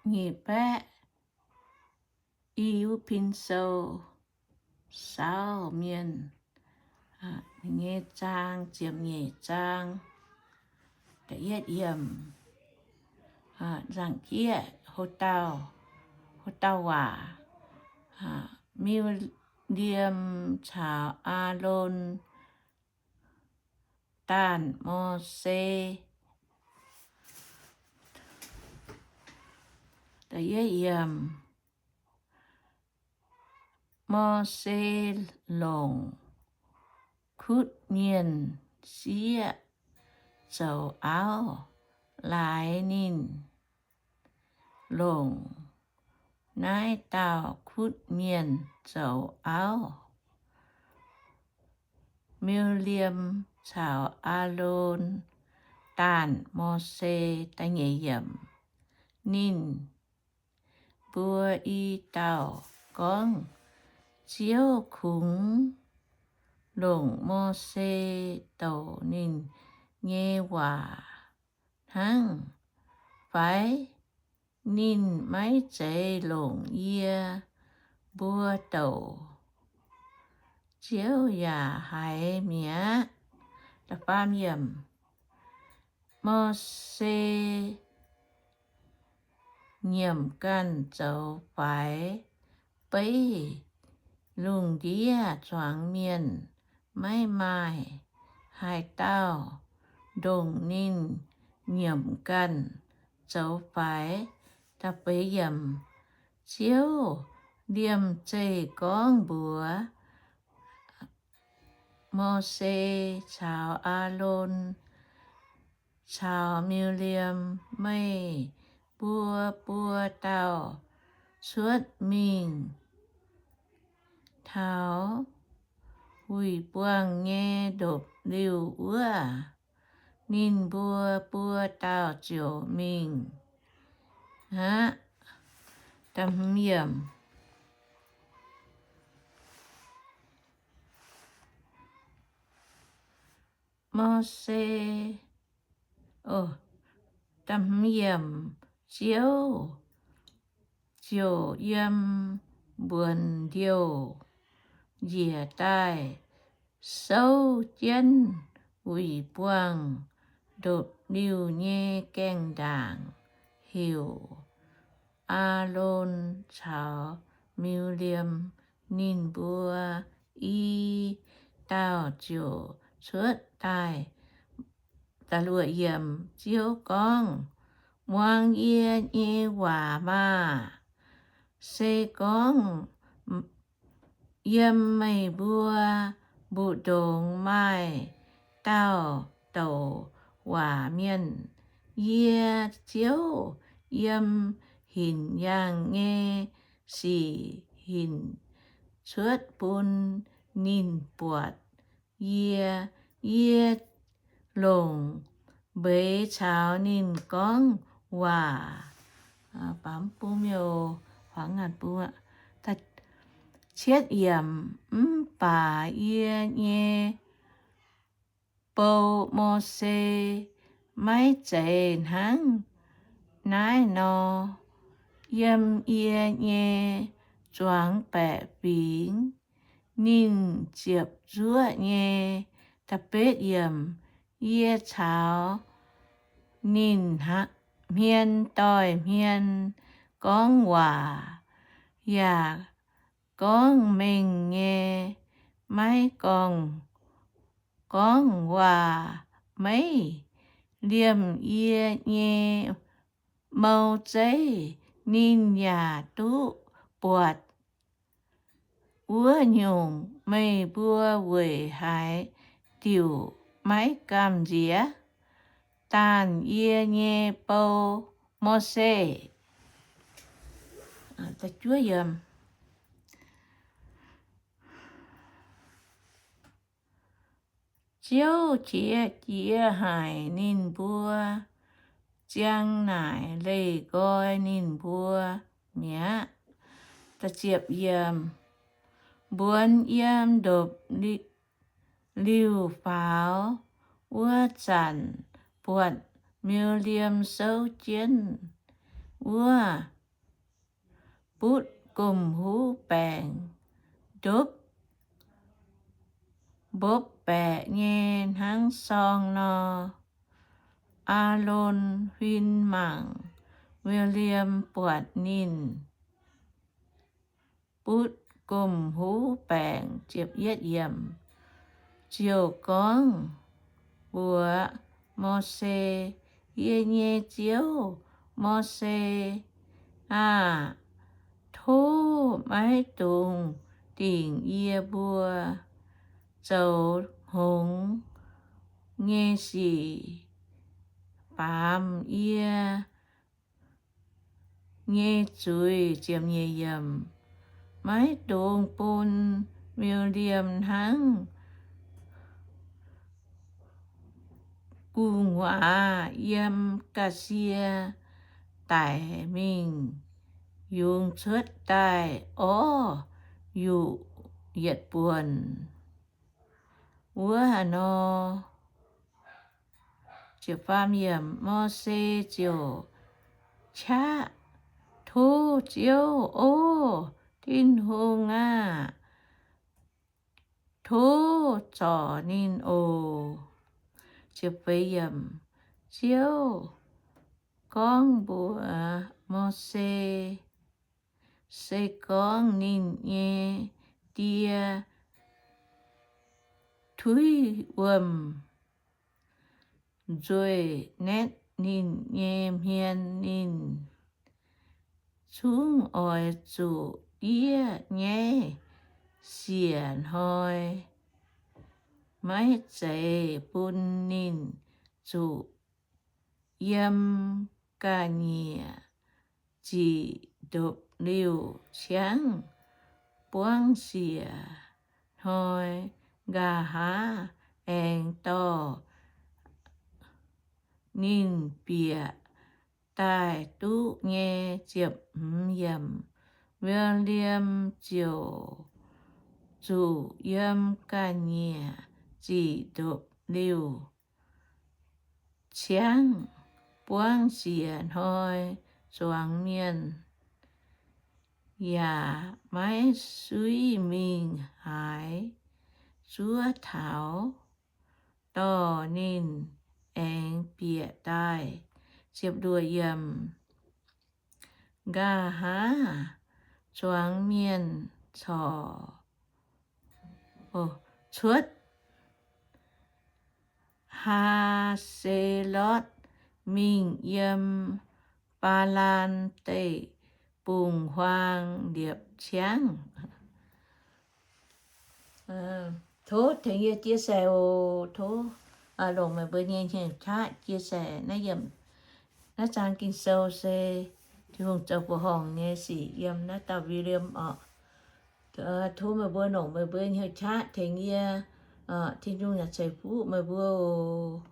nyic baeqv i wuov pin sou saauv mienh nyei zaang, ziepc nyeic zaang, da'yietv yiemc, nzangc-jieqv, ho dauh waac, Miu^liem caux Aalon daanh Mose. Mose longc kutv mienh sieqv zoux auv, laaix ninh longc naaiv dauh kutv mienh zoux auv. Miu^liem caux Aalon daanh Mose. Ninh mbuo i dauh gorngv, Ziouv kungx longc Mose douc ninh nyei waac hnangv fai? Ninh maiv zeiz longc yie mbuo douc. Ziouv yaac haiz mi'aqv. Mose nyiemc ganh zoux faix beiv lungh ndiev zuangx mienh, maiv maaih haaix dauh ndongc ninh nyiemc ganh zoux faix. Ziouv liemh zeih gorngv mbuox Mose caux Aalon caux Miu^liem, Meih mbuo buo dauh cuotv mingh taux wuic buangh nyei ndopv-liuh wuov. Ninh mbuo buo dauh ziouc mingh aqv. Mose, Ziouv ziouc yiem mbuonx ndiouh njiec daaih souv jienv wuic buangh ndopv-liuh nyei gaengh ndaangc, heuc Aalon caux Miu^liem. Ninh mbuo i dauh ziouc cuotv daaih. Ziouv gorngv, Muangx yie nyei waac maah! Se gorngv yiem meih mbuo mbu'ndongx maaih dauh douc waac mienh, yie, Ziouv, yiem hinc yaangh nyei sic hinc cuotv bun ninh buatc yie. Yie longc mbeix caux ninh gorngv waac. Cietv yiemc, mv baac yie nyei bou, Mose, maiv zeiz hnangv naaiv nor. Yiem yie nyei zuangx baeqc fingx ninh ziepc zuoqv nyei. Yie caux ninh hmien doix hmien gorngv waac, yaac gorngv mengh nyei, maiv gorngv, gorngv waac meiv liemh yie nyei mou zeiv. Ninh yaac duqv buatc wuov nyungc, meih mbuo weic haaix diuc maiv gamh nziex daanh yie nyei bou, Mose? Ziouv qiex jiez haic ninh mbuo, ziang naaic leih nqoi ninh mbuo mi'aqv. Mbuonx yiem ndopv-liuh faaux wuov zanc, buatc Miu^liem souv jienv wuov butv gomh huv baengc, ndopv mbopv baeqc nyei hnangv sorng nor. Aalon huin mangc William buatc ninh butv gomh huv baengc, ziouc gorngv mbuox Mose, Yie nyei ziouv, Mose aah! Tov maiv dungx dingc yie mbuo zoux hngongx nyei sic, baamz yie nyei zuiz. Maiv dungx bun William hnangv gu'nguaaz yiem ga'sie daic mingh yungz cuotv daaih orv yuqc yietc buonc wuov nor. Mose ziouc qaqv tov Ziouv, O Tin-Hungh aah! Tov zorc ninh oc. Ziouv gorngv mbuox Mose, Se gorngv ninh nyei die tuiv wuom-nzuih naetv ninh nyei hmien, ninh zungv oix zuqc diev nyaiv siec hnoi, maiv zeiz bun ninh zuqc yiem ga'nyiec ziqc ndopv-liuh ciangv buangv siec hnoi. Nqa'haav aengx dorh ninh bieqc daaih duqv nyei. William ziouc zuqc yiem ga'nyiec ziqc ndopv-liuh ciangv buangv siec hnoi zuangx mienh, yaac maiv suiv mingh haaix zuov taux, dorh ninh aengx bieqc daaih. Nqa'haav zuangx mienh corc cuotv Haa^se^lotv mingh yiem Baalaan Deic-Bung-Huaang liepc ciangv. Tov tengx yie chia sẻ oc. Tov longc meih mbuo nyei hnyouv qaqv chia sẻ naaiv yiem naaiv zaang Ging-Sou se Tin-Hungh zoux mbuoqc horngc nyei sic yiem naaiv dauh William oc. Tov meih mbuo longc meih mbuo hnyouv qaqv tengx yie. Tin-Hungh yaac ceix fuqv meih mbuo oc.